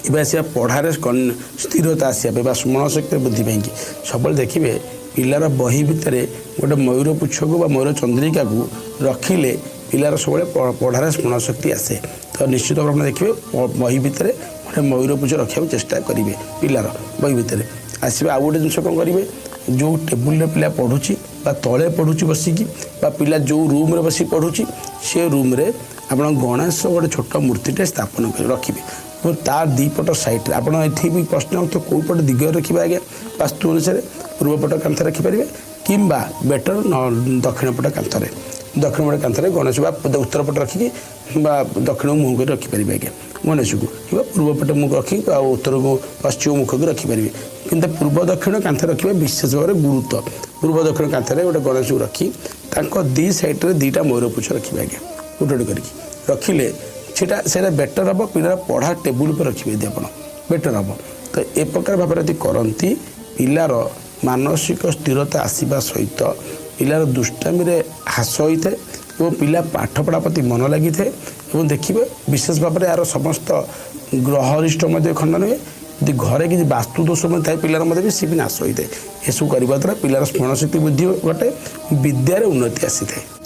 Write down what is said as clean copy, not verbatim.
ଏବେ ଆସିବା ପଢ଼ାରେ ସ୍ଥିରତା ଆସିବା ପାଇଁ ବା ସ୍ମରଣ ଶକ୍ତି ବୃଦ୍ଧି ପାଇଁକି। ସବୁବେଳେ ଦେଖିବେ, ପିଲାର ବହି ଭିତରେ ଗୋଟେ ମୟୂର ପୁଚ୍ଛକୁ ବା ମୟୂର ଚନ୍ଦ୍ରିକାକୁ ରଖିଲେ ପିଲାର ସବୁବେଳେ ପଢ଼ାରେ ସ୍ମରଣ ଶକ୍ତି ଆସେ। ତ ନିଶ୍ଚିତ ଭାବରେ ଆପଣ ଦେଖିବେ, ବହି ଭିତରେ ଗୋଟେ ମୟୂର ପୁଚ୍ଛ ରଖିବାକୁ ଚେଷ୍ଟା କରିବେ ପିଲାର ବହି ଭିତରେ। ଆସିବେ ଆଉ ଗୋଟେ ଜିନିଷ କ'ଣ କରିବେ? ଯେଉଁ ଟେବୁଲରେ ପିଲା ପଢ଼ୁଛି ବା ତଳେ ପଢ଼ୁଛି ବସିକି, ବା ପିଲା ଯେଉଁ ରୁମ୍ରେ ବସି ପଢ଼ୁଛି, ସେ ରୁମ୍ରେ ଆପଣ ଗଣେଶ ଗୋଟେ ଛୋଟ ମୂର୍ତ୍ତିଟେ ସ୍ଥାପନ କରି ରଖିବେ ଏବଂ ତା ଦୁଇପଟ ସାଇଡ଼୍ରେ ଆପଣ ଏଠି ବି ପ୍ରଶ୍ନ ତ କେଉଁ ପଟ ଦିଗରେ ରଖିବେ ଆଜ୍ଞା? ବାସ୍ତୁ ଅନୁସାରେ ପୂର୍ବ ପଟ କାନ୍ଥରେ ରଖିପାରିବେ କିମ୍ବା ବେଟର ଦକ୍ଷିଣ ପଟ କାନ୍ଥରେ। ଦକ୍ଷିଣ ପଟ କାନ୍ଥରେ ଗଣେଶ ବା ଉତ୍ତର ପଟ ରଖିକି ବା ଦକ୍ଷିଣ ମୁହଁ କରି ରଖିପାରିବେ ଆଜ୍ଞା ଗଣେଶକୁ, କିମ୍ବା ପୂର୍ବ ପଟେ ମୁଖ ରଖିକି ଆଉ ଉତ୍ତରକୁ ପଶ୍ଚିମ ମୁଖକୁ ରଖିପାରିବେ। କିନ୍ତୁ ପୂର୍ବ ଦକ୍ଷିଣ କାନ୍ଥରେ ରଖିବା ବିଶେଷ ଭାବରେ ଗୁରୁତ୍ୱ। ପୂର୍ବ ଦକ୍ଷିଣ କାନ୍ଥରେ ଗୋଟେ ଗଣେଶକୁ ରଖି ତାଙ୍କ ଦୁଇ ସାଇଡ଼୍ରେ ଦୁଇଟା ମୟୂର ପୁଚ୍ଛ ରଖିବେ ଆଜ୍ଞା। ଗୋଟେ ଗୋଟେ କରିକି ରଖିଲେ ସେଇଟା ବେଟର୍ ହେବ। ପିଲାର ପଢ଼ା ଟେବୁଲ୍ ଉପରେ ରଖିବେ ଯଦି ଆପଣ, ବେଟର୍ ହେବ। ତ ଏ ପ୍ରକାର ଭାବରେ ଯଦି କରନ୍ତି, ପିଲାର ମାନସିକ ସ୍ଥିରତା ଆସିବା ସହିତ ପିଲାର ଦୁଷ୍ଟାମିରେ ହ୍ରାସ ହୋଇଥାଏ ଏବଂ ପିଲା ପାଠପଢ଼ା ପ୍ରତି ମନ ଲାଗିଥାଏ। ଏବଂ ଦେଖିବେ, ବିଶେଷ ଭାବରେ ଏହାର ସମସ୍ତ ଗ୍ରହରିଷ୍ଟ ମଧ୍ୟ ଖଣ୍ଡନ ହୁଏ। ଯଦି ଘରେ କିଛି ବାସ୍ତୁ ଦୋଷ ମଧ୍ୟ ଥାଏ ପିଲାର ମଧ୍ୟ ବି, ସେ ବି ନାଶ ହୋଇଥାଏ। ଏସବୁ କରିବା ଦ୍ୱାରା ପିଲାର ସ୍ମରଣଶକ୍ତି ବୃଦ୍ଧି ଘଟେ, ବିଦ୍ୟାରେ ଉନ୍ନତି ଆସିଥାଏ।